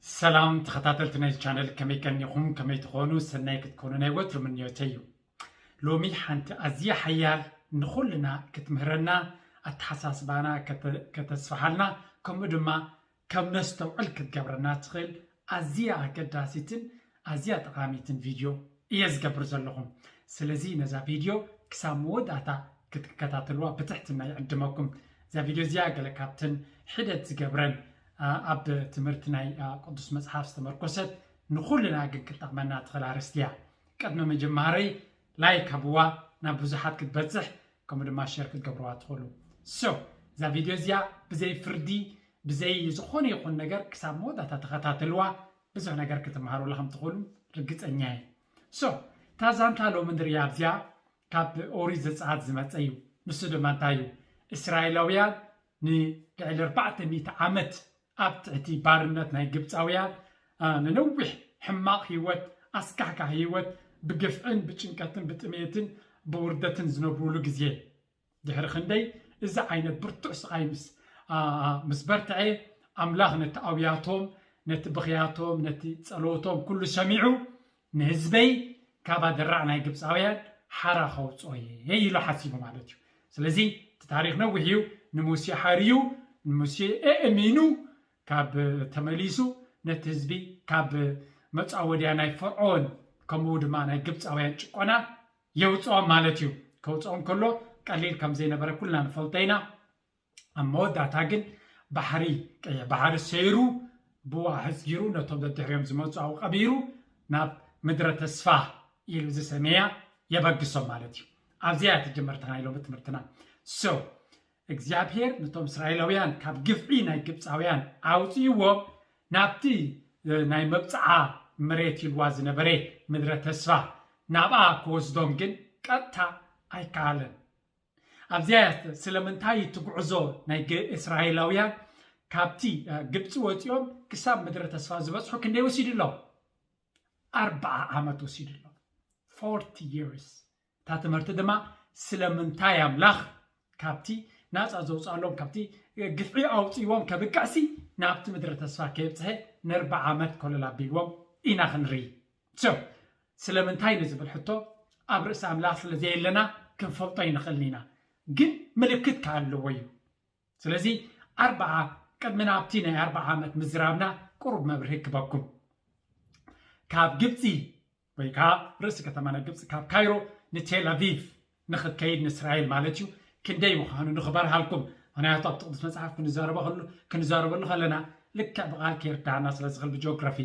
ሰላም ተኸታተልቲ ናይዚ ቻነል፣ ከመይ ቀኒኹም? ከመይ ትኾኑ? ሰናይ ክትኮኑ ናይ ወትሩ ምንዮተይ እዩ። ሎሚ ሓንቲ ኣዝያ ሓያል፣ ንኹልና ክትምህረና፣ ኣተሓሳስባና ከተ-፣ ከተስፍሓልና፣ ከምኡ ድማ ከም ነስተውዕል ክትገብረና ትኽእል ኣዝያ ኣገዳሲትን ኣዝያ ጠቓሚትን ቪድዮ እየ ዝገብር ዘለኹ። ስለዚ ነዛ ቪድዮ ክሳብ መወዳእታ ክትከታተልዋ ብትሕትና ይዕድመኩም። እዛ ቪድዮ እዚኣ ገለ ካብተን ሒደት ዝገብረን፣ ኣ፣ ኣብ ትምህርቲ ናይ፣ ኣ፣ ቅዱስ መጽሓፍ ዝተመርኮሰት ንኹልና ግን ክትጠቕመና ትኽእል ኣርእስቲ እያ። ቅድሚ ምጅማረይ ላይክ ሃብዋ ናብ ብዙሓት ክትበጽሕ፣ ከምኡ ድማ ሸር ክትገብርዋ ትኽእሉ። So፣ እዛ ቪድዮ እዚኣ ብዘይ ፍርዲ፣ ብዘይ ዝኾነ ይኹን ነገር ክሳብ መወዳእታ ተኸታተልዋ፣ ብዙሕ ነገር ክትመሃሩላ ከም ትኽእሉ ርግጸኛ እየ። So፣ እታ ዛንታ ሎሚ ንሪኣ ኣብዚኣ ካብ ኦሪት ዘጸኣት ዝመጸ እዩ። ንሱ ድማ እንታይ እዩ? እስራኤላውያን ንልዕሊ ኣርባዕተ ሚእቲ ዓመት ኣብ ትሕቲ ባርነት ናይ ግብጻውያን፣ ኣ፣ ንነዊሕ ሕማቕ ህይወት፣ ኣስካሕካሒ ህይወት፣ ብግፍዕን ብጭንቀትን ብጥሜትን ብውርደትን ዝነብሩሉ ግዜ። ድሕሪ ክንደይ እዚ ዓይነት ብርቱዕ ስቓይ ምስ፣ ኣ፣ ምስ በርትዐ፣ ኣምላኽ ነቲ ኣውያቶም፣ ነቲ ብኽያቶም፣ ነቲ ጸሎቶም ኩሉ ሰሚዑ፣ ንህዝበይ ካብ ኣደራዕ ናይ ግብጻውያን ሓራ ከውጽኦ እየ ኢሉ ሓሲቡ ማለት እዩ። ስለዚ እቲ ታሪኽ ነዊሕ እዩ። ንሙሴ ሓርዩ፣ ንሙሴ ኣእሚኑ፣ ካብ ተመሊሱ ነቲ ህዝቢ ካብ መጻወድያ ናይ ፈርዖን ከምኡ ድማ ናይ ግብጻውያን ጭቆና የውጽኦም ማለት እዩ። ከውጽኦም ከሎ ቀሊል ከም ዘይነበረ ኩልና ንፈልጦ ኢና። ኣብ መወዳእታ ግን ባሕሪ፣ ቀይሕ ባሕሪ ሰይሩ፣ ብኡ ኣሕጽጊሩ፣ ነቶም ደድሕሪኦም ዝመጹ ኣብኡ ቀቢሩ፣ ናብ ምድረ ተስፋ ኢሉ ዝሰመያ የበግሶም ማለት እዩ። ኣብዚኣ እያ ትጅምር እታ ናይ ሎሚ ትምህርትና። So፣ እግዚኣብሔር ነቶም እስራኤላውያን ካብ ግፍዒ ናይ ግብጻውያን ኣውጽእዎም፣ ናብቲ፣ እ፣ ናይ መብጽዓ መሬት ኢልዋ ዝነበረ ምድረ ተስፋ ናብኣ ክወስዶም ግን ቀጥታ ኣይከኣለን። ኣብዚኣ እያ ስለምንታይ እቲ ጉዕዞ ናይ ግ-፣ እስራኤላውያን ካብቲ፣ እ፣ ግብጺ ወጺኦም ክሳብ ምድረ ተስፋ ዝበጽሑ ክንደይ ወሲዱ ኣሎ? ኣርብዓ ዓመት ወሲዱ ኣሎ። Forty years። እታ ትምህርቲ ድማ ስለምንታይ ኣምላኽ ካብቲ ናጻ ዘውጽኣሎም፣ ካብቲ ግፍዒ ኣውጽእዎም ከብቅዕሲ ናብቲ ምድረ ተስፋ ከየብጽሐ ንኣርብዓ ዓመት ኮለል ኣቢልዎም ኢና ክንርኢ። So፣ ስለምንታይ ንዝብል ሕቶ ኣብ ርእሲ ኣምላኽ ስለ ዘየለና ክንፈልጦ ኣይንኽእልን ኢና። ግን ምልክት ከኣ ኣለዎ እዩ። ስለዚ ኣርብዓ፣ ቅድሚ ናብቲ ናይ ኣርብዓ ዓመት ምዝራብና ቁሩብ መብርሂ ክበኩም። ካብ ግብጺ ወይ ከኣ ርእሲ ከተማ ናይ ግብጺ ካብ ካይሮ ንቴል ኣቪቭ ንኽትከይድ ንእስራኤል ማለት እዩ። ክንደይ ምዃኑ ንኽበርሃልኩም። ምኽንያቱ ኣብቲ ቅዱስ መጽሓፍ ክንዛረቦ ከሉ-፣ ክንዛረበሉ ከለና ልክዕ ብቓል ከይርዳእና ስለ ዝኽእል ብጂኦግራፊ።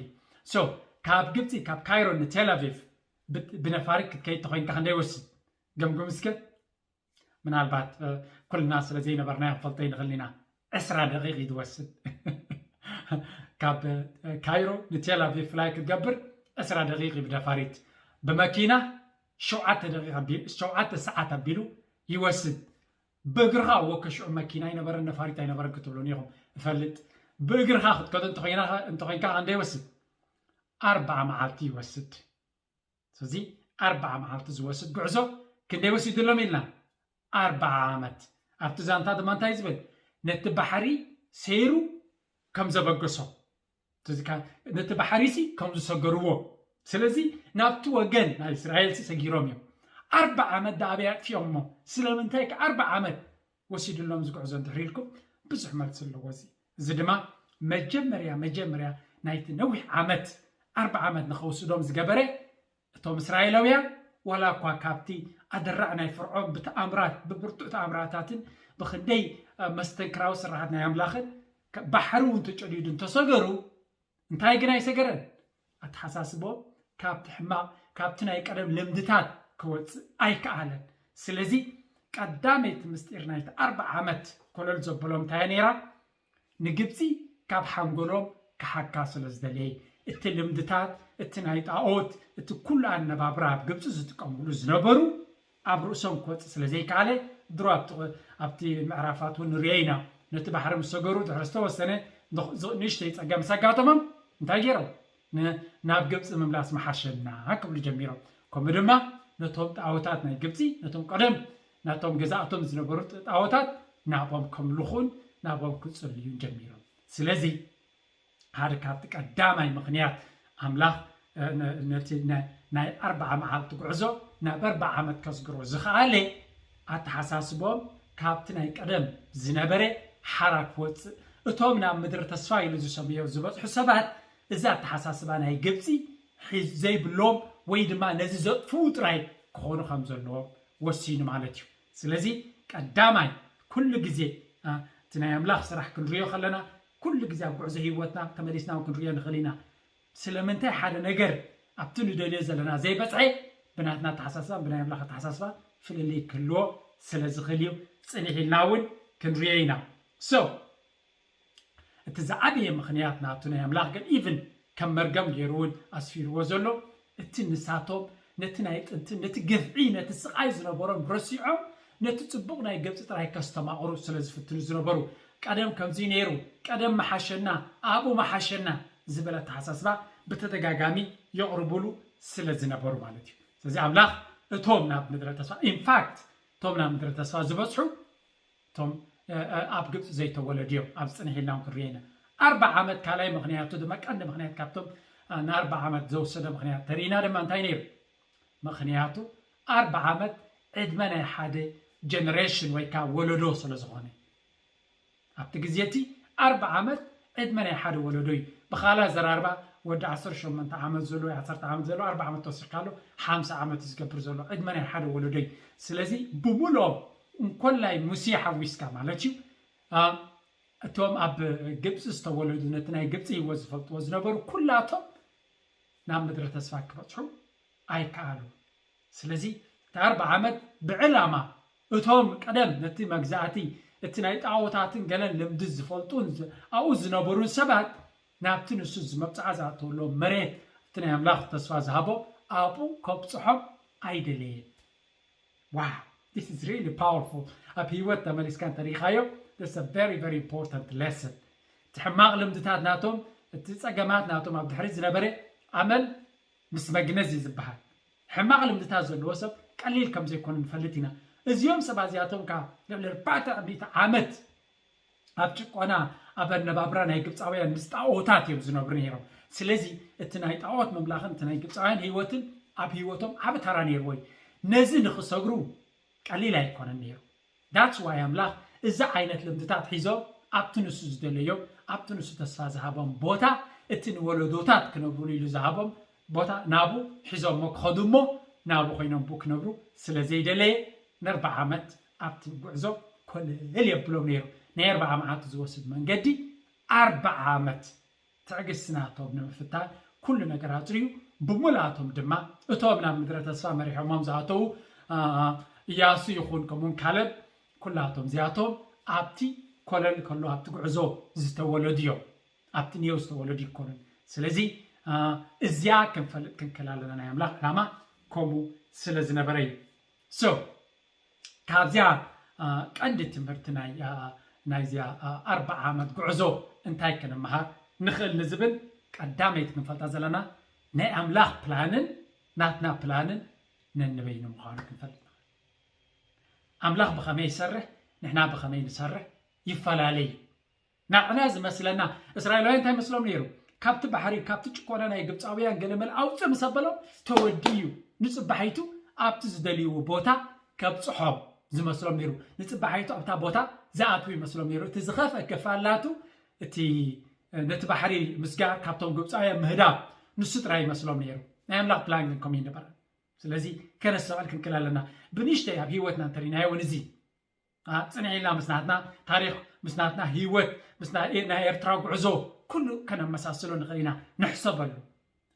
So፣ ካብ ግብጺ ካብ ካይሮ ንቴል ኣቪቭ ብ-፣ ብነፋሪት ክትከይድ ተኾይንካ ክንደይ ይወስድ? ገምግም እስከ። ምናልባት፣ እ፣ ኩልና ስለ ዘይነበርና ክንፈልጦ ኣይንኽእልን ኢና። ዕስራ ደቂቕ እዩ ዝወስድ። ካብ፣ እ፣ ካይሮ ንቴል ኣቪቭ ፍላይ ክትገብር ዕስራ ደቂቕ እዩ ብነፋሪት። ብመኪና ሸውዓተ ደቂቕ ኣቢ-፣ ሸውዓተ ሰዓት ኣቢሉ ይወስድ። ብእግርኻ እወ ከሽዑ መኪና ኣይነበረን፣ ነፋሪት ኣይነበረን ክትብሉኒ ኢኹም እፈልጥ። ብእግርኻ ክትከዶ እንተኾይና፣ እንተኾይንካ ክንደይ ይወስድ? ኣርብዓ መዓልቲ ይወስድ። ስለዚ ኣርብዓ መዓልቲ ዝወስድ ጉዕዞ ክንደይ ወሲድሎም ኢልና? ኣርብዓ ዓመት። ኣብቲ ዛንታ ድማ እንታይ ዝብል? ነቲ ባሕሪ ሰይሩ ከም ዘበገሶ። ስለዚ ካ-፣ ነቲ ባሕሪሲ ከም ዝሰገርዎ። ስለዚ ናብቲ ወገን ናይ እስራኤልሲ ሰጊሮም እዮም። ኣርብዓ ዓመት ደኣ ኣበይ ኣጥፊኦሞ? ስለምንታይ ከ ኣርብዓ ዓመት ወሲድሎም ዝጉዕዞ እንድሕር ኢልኩም ብዙሕ መልሲ ኣለዎ። እዚ፣ እዚ ድማ መጀመርያ፣ መጀመርያ ናይቲ ነዊሕ ዓመት፣ ኣርብዓ ዓመት ንኸውስዶም ዝገበረ፣ እቶም እስራኤላውያን ዋላ እኳ ካብቲ ኣደራዕ ናይ ፈርዖን ብተኣምራት፣ ብብርቱዕ ተኣምራታትን ብኽንደይ፣ እ፣ መስተንክራዊ ስራሓት ናይ ኣምላኽን ከ-፣ ባሕሪ እውን ተጨድዩ እንተሰገሩ፣ እንታይ ግን ኣይሰገረን። ኣተሓሳስቦም ካብቲ ሕማቕ፣ ካብቲ ናይ ቀደም ልምድታት ክወጽእ ኣይከኣለን። ስለዚ ቀዳመይቲ ምስጢር ናይቲ ኣርብዓ ዓመት ኮለል ዘበሎም እንታይ እያ ነይራ? ንግብጺ ካብ ሓንጎሎም ክሓካ ስለ ዝደለየ፣ እቲ ልምድታት፣ እቲ ናይ ጣኦት፣ እቲ ኩሉ ኣነባብራ ኣብ ግብጺ ዝጥቀምሉ ዝነበሩ ኣብ ርእሶም ክወጽእ ስለ ዘይከኣለ፣ ድሮ ኣብቲ፣ ኣብቲ ምዕራፋት እውን ንሪኦ ኢና። ነቲ ባሕሪ ምስ ሰገሩ ድሕሪ ዝተወሰነ ንኽ-፣ ዝ-፣ ንእሽተይ ጸገም ምስ ኣጋጠሞም እንታይ ገይሮም? ን-፣ ናብ ግብጺ ምምላስ ምሓሸና ክብሉ ጀሚሮም። ከምኡ ድማ ነቶም ጣኦታት ናይ ግብጺ፣ ነቶም ቀደም ናቶም ገዛእቶም ዝነበሩ ጥ-፣ ጣኦታት ናብኦም ከምልኹን ናብኦም ክጽልዩን ጀሚሮም። ስለዚ ሓደ ካብቲ ቀዳማይ ምኽንያት ኣምላኽ ነቲ ናይ ኣርብዓ መዓልቲ ጉዕዞ ናብ ኣርብዓ ዓመት ከስግሮ ዝኸኣለ ኣተሓሳስቦም ካብቲ ናይ ቀደም ዝነበረ ሓራ ክወፅእ፣ እቶም ናብ ምድሪ ተስፋ ኢሉ ዝሰምዮ ዝበፅሑ ሰባት እዚ ኣተሓሳስባ ናይ ግብፂ ዘይብሎም ወይ ድማ ነዚ ዘጥፍኡ ጥራይ ክኾኑ ከም ዘለዎም ወሲኑ ማለት እዩ። ስለዚ ቀዳማይ ኩሉ ግዜ እቲ ናይ ኣምላኽ ስራሕ ክንሪኦ ከለና ኩሉ ግዜ ኣብ ጉዕዞ ህይወትና ተመሊስና ክንሪኦ ንኽእል ኢና። ስለምንታይ ሓደ ነገር ኣብቲ ንደልዮ ዘለና ዘይበፅሐ ብናትና ኣተሓሳስባን ብናይ ኣምላኽ ኣተሓሳስባ ፍልልይ ክህልዎ ስለ ዝኽእል እዩ ፅኒሕ ኢልና እውን ክንሪኦ ኢና። So እቲ ዝዓበየ ምኽንያት ናቱ ናይ ኣምላኽ ግን ኢቭን ከም መርገም ገይሩ እውን ኣስፊርዎ ዘሎ እቲ ንሳቶም ነቲ ናይ ጥንቲ ነቲ ግፍዒ ነቲ ስቓይ ዝነበሮም ረሲዖም ነቲ ፅቡቕ ናይ ግብፂ ጥራይ ከስተማቕሩ ስለ ዝፍትኑ ዝነበሩ ቀደም ከምዚ ነይሩ ቀደም መሓሸና ኣብኡ መሓሸና ዝበለ ኣተሓሳስባ ብተደጋጋሚ የቕርቡሉ ስለ ዝነበሩ ማለት እዩ። ስለዚ ኣምላኽ እቶም ናብ ምድረ ተስፋ ኢንፋክት እቶም ናብ ምድረ ተስፋ ዝበፅሑ እቶም ኣብ ግብፂ ዘይተወለዱ እዮም። ኣብ ፅንሕ ኢልና ክንሪኦ ኢና። ኣርባ ዓመት ካልኣይ ምክንያቱ ድማ ቀንዲ ምክንያት ካብቶም ንኣርባ ዓመት ዘወሰደ ምክንያት ተሪእና ድማ እንታይ ነይሩ? ምክንያቱ ኣርባ ዓመት ዕድመ ናይ ሓደ ጀነሬሽን ወይ ከዓ ወለዶ ስለ ዝኾነ ኣብቲ ግዜ እቲ ኣርባ ዓመት ዕድመ ናይ ሓደ ወለዶ እዩ። ብኻልእ ኣዘራርባ ወዲ ዓሰርተ ሸሞንተ ዓመት ዘሎ ወይ ዓሰርተ ዓመት ዘሎ ኣርባ ዓመት ተወሲኽካሉ ሓምሳ ዓመት እዩ ዝገብር ዘሎ ዕድመ ናይ ሓደ ወለዶ እዩ። ስለዚ ብምልኦም እንኮላይ ሙሴ ሓዊስካ ማለት እዩ እቶም ኣብ ግብፂ ዝተወለዱ ነቲ ናይ ግብፂ ህይወት ዝፈልጥዎ ዝነበሩ ኩላቶም ናብ ምድሪ ተስፋ ክበፅሑ ኣይከኣሉን። ስለዚ እቲ ኣርባ ዓመት ብዕላማ እቶም ቀደም ነቲ መግዛእቲ እቲ ናይ ጣዖታትን ገለን ልምዲ ዝፈልጡን ኣብኡ ዝነበሩን ሰባት ናብቲ ንሱ ዝመብፅዓ ዝኣተወሎም መሬት እቲ ናይ ኣምላኽ ተስፋ ዝሃቦ ኣብኡ ከብፅሖም ኣይደለየን። Wow, this is really powerful። ኣብ ህይወት ተመሊስካ እንተሪኢኻዮ this is a very very important lesson። እቲ ሕማቕ ልምድታት ናቶም እቲ ፀገማት ናቶም ኣብ ድሕሪት ዝነበረ ኣመል ምስ መግነዝ እዩ ዝበሃል። ሕማቕ ልምድታት ዘለዎ ሰብ ቀሊል ከም ዘይኮነ ንፈልጥ ኢና። እዚኦም ሰባት እዚኣቶም ካብ ልዕሊ ኣርባዕተ ሚእቲ ዓመት ኣብ ጭቆና ኣብ ኣነባብራ ናይ ግብፃውያን ምስ ጣኦታት እዮም ዝነብሩ ነይሮም። ስለዚ እቲ ናይ ጣኦት ምምላኽን እቲ ናይ ግብፃውያን ህይወትን ኣብ ህይወቶም ዓቢ ተራ ነይርዎ እዩ። ነዚ ንክሰግሩ ቀሊል ኣይኮነን ነይሩ። That's why ኣምላኽ እዚ ዓይነት ልምድታት ሒዞም ኣብቲ ንሱ ዝደለዮም ኣብቲ ንሱ ተስፋ ዝሃቦም ቦታ እቲ ንወለዶታት ክነብሩሉ ኢሉ ዝሃቦም ቦታ ናቡ ሒዞሞ ክኸዱ እሞ ናቡ ኮይኖም ብኡ ክነብሩ ስለ ዘይደለየ ንኣርብዓ ዓመት ኣብቲ ጉዕዞ ኮለል የብሎም ነይሩ። ናይ ኣርብዓ መዓልቲ ዝወስድ መንገዲ ኣርብዓ ዓመት ትዕግስቲ ናቶም ንምፍታን ኩሉ ነገር ኣፅርዩ ብምልኣቶም ድማ እቶም ናብ ምድረ ተስፋ መሪሖሞም ዝኣተዉ እያሱ ይኹን ከምኡን ካለብ ኩላቶም እዚኣቶም ኣብቲ ኮለል ከሎ ኣብቲ ጉዕዞ ዝተወለዱ እዮም። ኣብቲ ኔው ዝተወለዱ ይኮኑን። ስለዚ እዚኣ ክንፈልጥ ክንክእል ኣለና። ናይ ኣምላኽ ዕላማ ከምኡ ስለ ዝነበረ እዩ። So ካብዚኣ ቀንዲ ትምህርቲ ናይዚኣ ኣርባዓ ዓመት ጉዕዞ እንታይ ክንመሃር ንኽእል ንዝብል ቀዳመይቲ ክንፈልጣ ዘለና ናይ ኣምላኽ ፕላንን ናትና ፕላንን ነንበይኑ ምዃኑ ክንፈልጥ ንኽእል። ኣምላኽ ብኸመይ ይሰርሕ ንሕና ብኸመይ ንሰርሕ ይፈላለ እዩ። ናዕና ዝመስለና እስራኤላውያን እንታይ መስሎም ነይሩ? ካብቲ ባሕሪ ካብቲ ጭቆና ናይ ግብፃውያን ገለመል ኣውፅእ ምስ ኣበሎም ተወዲ እዩ። ንፅባሒቱ ኣብቲ ዝደልይዎ ቦታ ከብፅሖም ዝመስሎም ነይሩ። ንፅባሒቱ ኣብታ ቦታ ዝኣትዉ ይመስሎም ነይሩ። እቲ ዝኸፍአ ክፋላቱ እቲ ነቲ ባሕሪ ምስጋር ካብቶም ግብፃውያን ምህዳብ ንሱ ጥራይ ይመስሎም ነይሩ። ናይ ኣምላኽ ፕላን ግን ከምኡ ይነበረ። ስለዚ ከነስተውዕል ክንክእል ኣለና። ብንሽተይ ኣብ ህይወትና እንተሪናዮ እውን እዚ ፅንሕ ኢልና ምስ ናትና ታሪክ ምስ ናትና ህይወት ምስ ናይ ኤርትራ ጉዕዞ ኩሉ ከነመሳስሎ ንኽእል ኢና። ንሕሰበሉ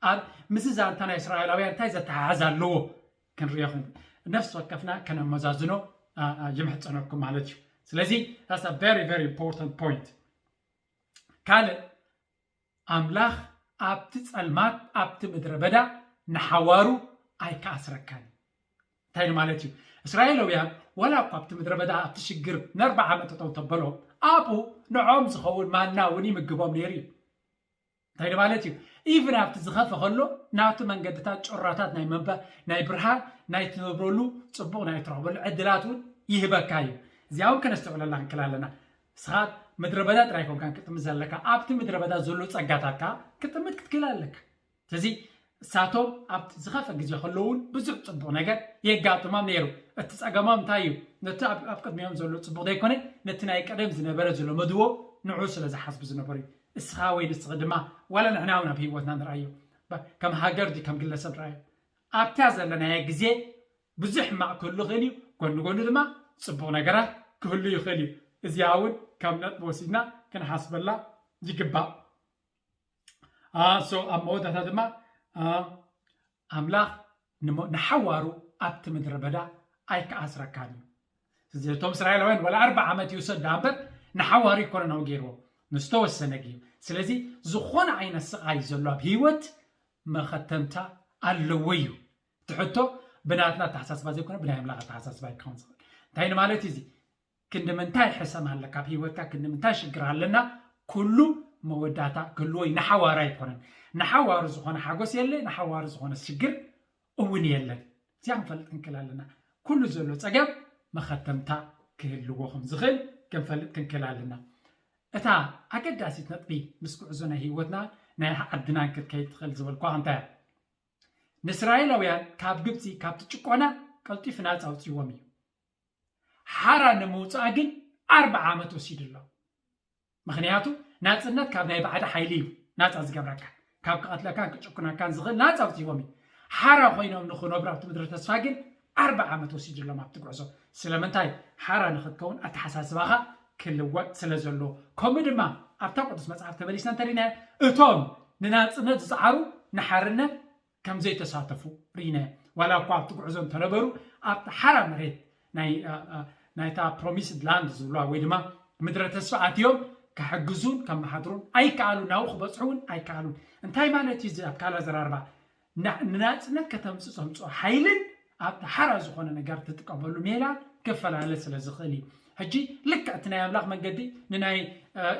ኣብ ምስዚ ዛንታ ናይ እስራኤላውያን እንታይ ዘተሓሓዝ ኣለዎ ክንሪኦ ነፍሲ ወከፍና ከነመዛዝኖ ይምሕፀነኩም ማለት እዩ። ስለዚ that's a very very important point። ካልእ ኣምላኽ ኣብቲ ጸልማት ኣብቲ ምድረ በዳ ንሓዋሩ ኣይከኣስረካን እዩ። እንታይ ማለት እዩ? እስራኤላውያን ዋላ እኳ ኣብቲ ምድረ በዳ ኣብቲ ሽግር ንኣርባዓ ዓመት ጠጠው ተበሎም ኣብኡ ንዖም ዝኸውን ማና እውን ይምግቦም ነይሩ እዩ። እንታይ ማለት እዩ? ኢቭን ኣብቲ ዝኸፈ ከሎ ናቱ መንገድታት ጮራታት ናይ መንበ ናይ ብርሃን ናይ ትነብረሉ ጽቡቕ ናይ ትረኽበሉ ዕድላት እውን ይህበካ እዩ። እዚኣ እውን ከነስተውዕለላ ክንክእል ኣለና። ንስኻ ምድረ በዳ ጥራይ ኮንካን ክጥምት ዘለካ፣ ኣብቲ ምድረ በዳ ዘሎ ጸጋታት ከኣ ክጥምት ክትክእል ኣለካ። ስለዚ እሳቶም ኣብቲ ዝኸፈ ግዜ ከለዉ እውን ብዙሕ ጽቡቕ ነገር የጋጥሞም ነይሩ። እቲ ጸገሞም እንታይ እዩ? ነቲ ኣብ ኣብ ቅድሚኦም ዘሎ ጽቡቕ ዘይኮነ፣ ነቲ ናይ ቀደም ዝነበረ ዝለመድዎ ንዑ ስለ ዝሓስቡ ዝነበሩ እዩ። እስኻ ወይ ንስኺ ድማ፣ ዋላ ንሕና እውን ኣብ ህይወትና ንርኣዮ። ባ- ከም ሃገር ድዩ ከም ግለሰብ ንርኣዮ። ኣብታ ዘለናዮ ግዜ ብዙሕ ሕማቕ ክህሉ ይኽእል እዩ፣ ጎኒ ጎኒ ድማ ጽቡቕ ነገራት ክህሉ ይኽእል እዩ። እዚኣ እውን ከም ነጥቢ ወሲድና ክንሓስበላ ይግባእ። ሶ ኣብ መወዳእታ ድማ ኣምላኽ ንሓዋሩ ኣብቲ ምድረ በዳ ኣይከኣስረካን እዩ። ስለዚ እቶም እስራኤላውያን ዋላ ኣርባ ዓመት ይውሰድ ደኣ እምበር ንሓዋሩ ኣይኮነን ኣብኡ ገይርዎ፣ ንዝተወሰነ ግዜ። ስለዚ ዝኾነ ዓይነት ስቓይ ዘሎ ኣብ ህይወት መኸተምታ ኣለዎ እዩ። እቲ ሕቶ ብናትና ኣተሓሳስባ ዘይኮነ ብናይ ኣምላኽ ኣተሓሳስባ ይከውን ዝኽእል። እንታይ ንማለት እዩ እዚ? ክንዲ ምንታይ ሕሰም ኣለካ ኣብ ህይወትካ፣ ክንዲ ምንታይ ሽግር ኣለና፣ ኩሉ መወዳእታ ክህልዎ እዩ። ንሓዋሩ ኣይኮነን። ንሓዋሩ ዝኾነ ሓጎስ የለ፣ ንሓዋሩ ዝኾነ ሽግር እውን የለን። እዚኣ ክንፈልጥ ክንክእል ኣለና። ኩሉ ዘሎ ጸገም መኸተምታ ክህልዎ ከም ዝኽእል ክንፈልጥ ክንክእል ኣለና። እታ ኣገዳሲት ነጥቢ ምስ ጉዕዞ ናይ ህይወትና ናይ ዓድናን ክትከይድ ትኽእል ዝበልኳ እንታይ እያ? ንእስራኤላውያን ካብ ግብፂ ካብቲ ጭቆና ቀልጢፉ ናፃ ኣውፅዎም እዩ። ሓራ ንምውፃእ ግን ኣርባዓ ዓመት ወሲዱ ኣሎ። ምኽንያቱ ናፅነት ካብ ናይ ባዕዲ ሓይሊ እዩ ናፃ ዝገብረካ። ካብ ክቐትለካን ክጭኩነካን ዝኽእል ናፃ ኣውፅዎም እዩ። ሓራ ኮይኖም ንኽነብሩ ኣብቲ ምድሪ ተስፋ ግን ኣርባዓ ዓመት ወሲድሎም ኣብቲ ጉዕዞ። ስለምንታይ? ሓራ ንኽትከውን ኣተሓሳስባኻ ክልወጥ ስለ ዘለዎ። ከምኡ ድማ ኣብታ ቅዱስ መጽሓፍ ተመሊስና እንተሪናዮ እቶም ንናጽነት ዝጸዓሩ ንሓርነት ከም ዘይተሳተፉ ርኢናዮ። ዋላ እኳ ኣብቲ ጉዕዞ እንተነበሩ ኣብቲ ሓራ መሬት ናይ ናይታ ፕሮሚስድ ላንድ ዝብልዋ ወይ ድማ ምድረ ተስፋ ኣትዮም ክሕግዙን ከመሓድሩን ኣይከኣሉን፣ ናብኡ ክበጽሑ እውን ኣይከኣሉን። እንታይ ማለት እዩ እዚ ኣብ ካልእ ኣዘራርባ? ንናጽነት ከተምጽእ ዘምጽኦ ሓይልን ኣብቲ ሓራ ዝኾነ ነገር ትጥቀመሉ ሜላ ክፈላለ ስለ ዝኽእል እዩ። ሕጂ ልክዕ እቲ ናይ ኣምላኽ መንገዲ ንናይ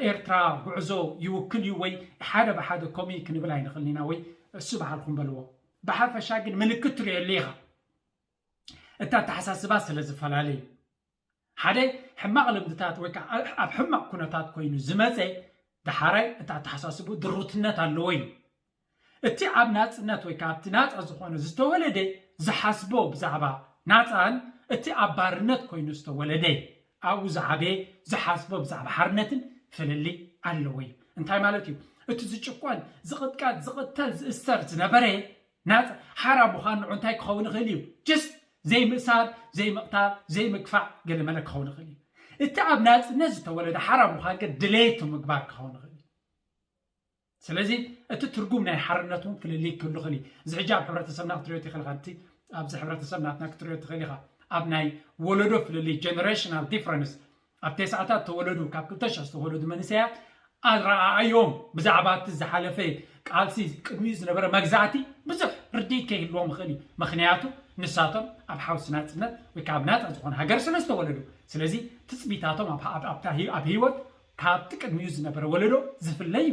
ኤርትራ ጉዕዞ ይውክል እዩ ወይ ሓደ ብሓደ ከምኡ እዩ ክንብል ኣይንኽእልን ኢና ወይ እሱ በዓልኩም በልዎ። ብሓፈሻ ግን ምልክት ትርእየሉ ኢኻ። እቲ ኣተሓሳስባ ስለ ዝፈላለ እዩ። ሓደ ሕማቕ ልምድታት ወይ ከዓ ኣብ ሕማቕ ኩነታት ኮይኑ ዝመፀ ደሓራይ እቲ ኣተሓሳስቡ ድሩትነት ኣለዎ እዩ። እቲ ኣብ ናፅነት ወይ ከዓ ኣብቲ ናፃ ዝኾነ ዝተወለደ ዝሓስቦ ብዛዕባ ናፃን እቲ ኣብ ባርነት ኮይኑ ዝተወለደ ኣብኡ ዝዓበየ ዝሓስቦ ብዛዕባ ሓርነትን ፍልልይ ኣለዎ እዩ። እንታይ ማለት እዩ? እቲ ዝጭቆን፣ ዝቕጥቀጥ፣ ዝቕተል፣ ዝእሰር ዝነበረ ናፃ ሓራ ምዃን ንዑ እንታይ ክኸውን ይኽእል እዩ? ጅስት ዘይምእሳር፣ ዘይምቕታል፣ ዘይምግፋዕ ገለመለ ክኸውን ይኽእል እዩ። እቲ ኣብ ናፅነት ዝተወለደ ሓራ ምዃን ግን ድሌቱ ምግባር ክኸውን ይኽእል እዩ። ስለዚ እቲ ትርጉም ናይ ሓርነት እውን ፍልልይ ክህሉ ይኽእል እዩ። እዚ ሕጂ ኣብ ሕብረተሰብና ክትሪኦ ትኽእል ኢኻ። እቲ ኣብዚ ሕብረተሰብ ናትና ክትሪኦ ትኽእል ኢኻ። ኣብ ናይ ወለዶ ፍልልይ፣ ጀነሬሽናል ዲፍረንስ፣ ኣብ ተስዓታት ተወለዱ ካብ ክልተ ሽሕ ዝተወለዱ መንእሰያት ኣረኣእዮም ብዛዕባ እቲ ዝሓለፈ ቃልሲ ቅድሚኡ ዝነበረ መግዛእቲ ብዙሕ ርድኢት ከይህልዎም ይኽእል እዩ። ምኽንያቱ ንሳቶም ኣብ ሓውሲ ናፅነት ወይ ከዓ ኣብ ናፃ ዝኾነ ሃገር ስለ ዝተወለዱ። ስለዚ ትፅቢታቶም ኣብ ኣብ- ኣብታ ሂ- ኣብ ህይወት ካብቲ ቅድሚኡ ዝነበረ ወለዶ ዝፍለ እዩ።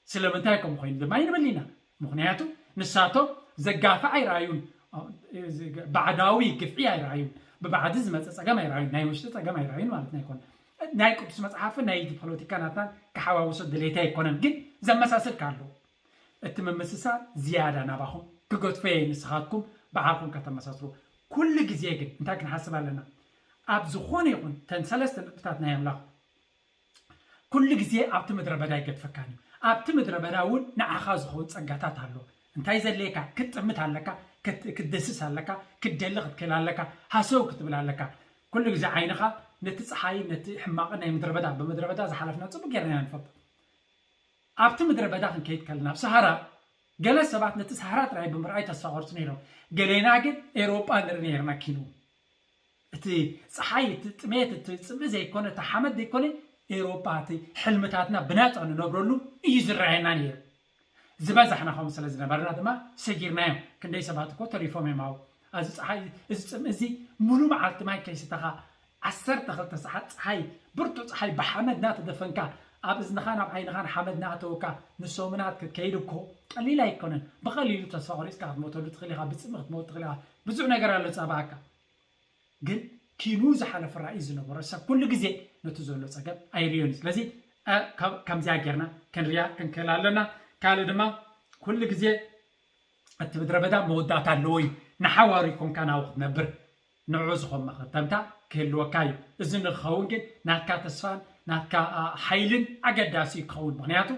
ስለምንታይ ከምኡ ኮይኑ ድማ ኣይንብል ኢና። ምኽንያቱ ንሳቶም ዘጋፍዕ ኣይረኣዩን። ባዕዳዊ ግፍዒ ኣይረኣዩን። ብባዕዲ ዝመፀ ፀገም ኣይረኣዩን። ናይ ውሽጢ ፀገም ኣይረኣዩን ማለት ኣይኮነን። ናይ ቅዱስ መፅሓፍን ናይ ፖለቲካ ናትናን ክሓዋውሶ ድሌት ኣይኮነን፣ ግን ዘመሳስል ኣሎ። እቲ ምምስሳል ዝያዳ ናባኹም ክገድፎ እየ፣ ንስኻትኩም ባዕልኩም ከተመሳስሉ። ኩሉ ግዜ ግን እንታይ ክንሓስብ ኣለና? ኣብ ዝኾነ ይኹን ተን ሰለስተ ነጥብታት ናይ ኣምላኽ ኩሉ ግዜ ኣብቲ ምድረ በዳ ኣይገድፈካን እዩ። ኣብቲ ምድረ በዳ እውን ንዓኻ ዝኸውን ጸጋታት ኣሎ። እንታይ ዘድልየካ? ክትጥምት ኣለካ፣ ክት- ክትደስስ ኣለካ፣ ክትደሊ ክትክእል ኣለካ፣ ሃሰው ክትብል ኣለካ። ኩሉ ግዜ ዓይንኻ ነቲ ጸሓይ ነቲ ሕማቕን ናይ ምድረ በዳ፣ ብምድረ በዳ ዝሓለፍና ጽቡቅ ጌርና ኢና ንፈልጦ። ኣብቲ ምድረ በዳ ክንከይድ ከለና ኣብ ሰሃራ ገለ ሰባት ነቲ ሰሃራ ጥራይ ብምርኣይ ተስፋ ቆርጹ ነይሮም። ገሌና ግን ኤውሮጳ ንርኢ ነይርና ኪኑ። እቲ ጸሓይ፣ እቲ ጥሜት፣ እቲ ጽምኢ ዘይኮነ፣ እቲ ሓመድ ዘይኮነ፣ ኤውሮጳ እቲ ሕልምታትና ብናጻ ንነብረሉ እዩ ዝረኣየና ነይሩ። ዝበዛሕና ከምኡ ስለ ዝነበርና ድማ ሰጊርናዮም። ክንደይ ሰባት እኮ ተሪፎም እዮም ኣብኡ። እዚ ጸሓይ፣ እዚ ጽምኢ እዚ ሙሉ መዓልቲ ማይ ከይሰተኻ ዓሰርተ ክልተ ሰዓት ጸሓይ፣ ብርቱዕ ጸሓይ ብሓመድ እናተደፈንካ፣ ኣብ እዝንኻን ኣብ ዓይንኻን ሓመድ እናኣተወካ ንሰሙናት ክትከይድ እኮ ቀሊል ኣይኮነን። ብቐሊሉ ተስፋ ቆሪጽካ ክትሞተሉ ትኽእል ኢኻ፣ ብጽምኢ ክትሞት ትኽእል ኢኻ። ብዙሕ ነገር ኣሎ ዝጻባኣካ። ግን ኪኑ ዝሓለፈ ራእይ ዝነበሮ ሰብ ኩሉ ግዜ ነቲ ዘሎ ፀገም ኣይርእዮን እዩ። ስለዚ እ፣ ካብ- ከምዚኣ ጌርና ክንሪኣ ክንክእል ኣለና። ካልእ ድማ ኩሉ ግዜ እቲ ምድረ በዳ መወዳእታ ኣለዎ እዩ። ንሓዋሩ ይኮንካ ናብኡ ክትነብር ንዕኡ ዝኾን መኸተምታ ክህልወካ እዩ። እዚ ንክኸውን ግን ናትካ ተስፋን ናትካ ኣ፣ ሓይልን ኣገዳሲ እዩ ክኸውን። ምክንያቱ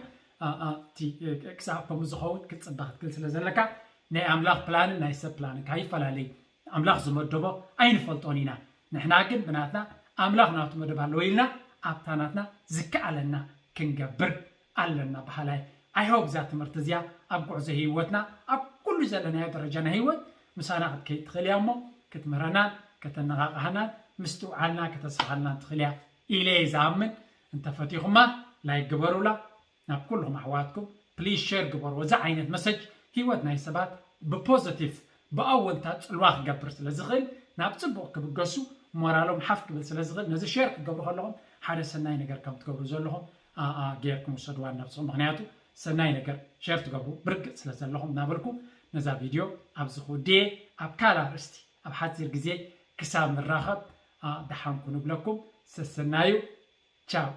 ኣ፣ ኣ፣ እቲ እ፣ ክሳብ ከምኡ ዝኸውን ክትፅበ ክትክእል ስለ ዘለካ ናይ ኣምላኽ ፕላንን ናይ ሰብ ፕላንን ካይፈላለይ ኣምላኽ ዝመደቦ ኣይንፈልጦን ኢና። ንሕና ግን ብናትና ኣምላኽ ናቱ መደብ ኣለዎ ኢልና ኣብታ ናትና ዝከኣለና ክንገብር ኣለና በሃላይ። I hope እዛ ትምህርቲ እዚኣ ኣብ ጉዕዞ ህይወትና ኣብ ኩሉ ዘለናዮ ደረጃ ናይ ህይወት ምሳና ክትከይድ ትኽእል እያ እሞ ክትምህረናን ከተነቓቕሃናን ምስትውዓልና ከተስፍሓልናን ትኽእል እያ ኢለ እየ ዝኣምን። እንተፈቲኹማ ላይክ ግበሩላ። ናብ ኩልኹም ኣሕዋትኩም ፕሊዝ ሸር ግበርዎ። እዚ ዓይነት መሰጅ ህይወት ናይ ሰባት ብፖዘቲቭ ብኣወንታ ፅልዋ ክገብር ስለ ዝኽእል ናብ ፅቡቕ ክብገሱ ሞራሎም ሓፍ ክብል ስለ ዝኽእል ነዚ ሸር ክትገብሩ ከለኹም ሓደ ሰናይ ነገር ከም ትገብሩ ዘለኹም ኣ- ኣ- ጌርኩም ውሰድዋ ነብስኹም። ምክንያቱ ሰናይ ነገር ሸር ትገብሩ ብርግፅ ስለ ዘለኹም እናበልኩ ነዛ ቪድዮ ኣብዚ ክውድየ። ኣብ ካልእ ኣርእስቲ ኣብ ሓፂር ግዜ ክሳብ ንራኸብ ኣ፣ ደሓን ኩኑ እብለኩም። ሰሰናዩ። ቻው።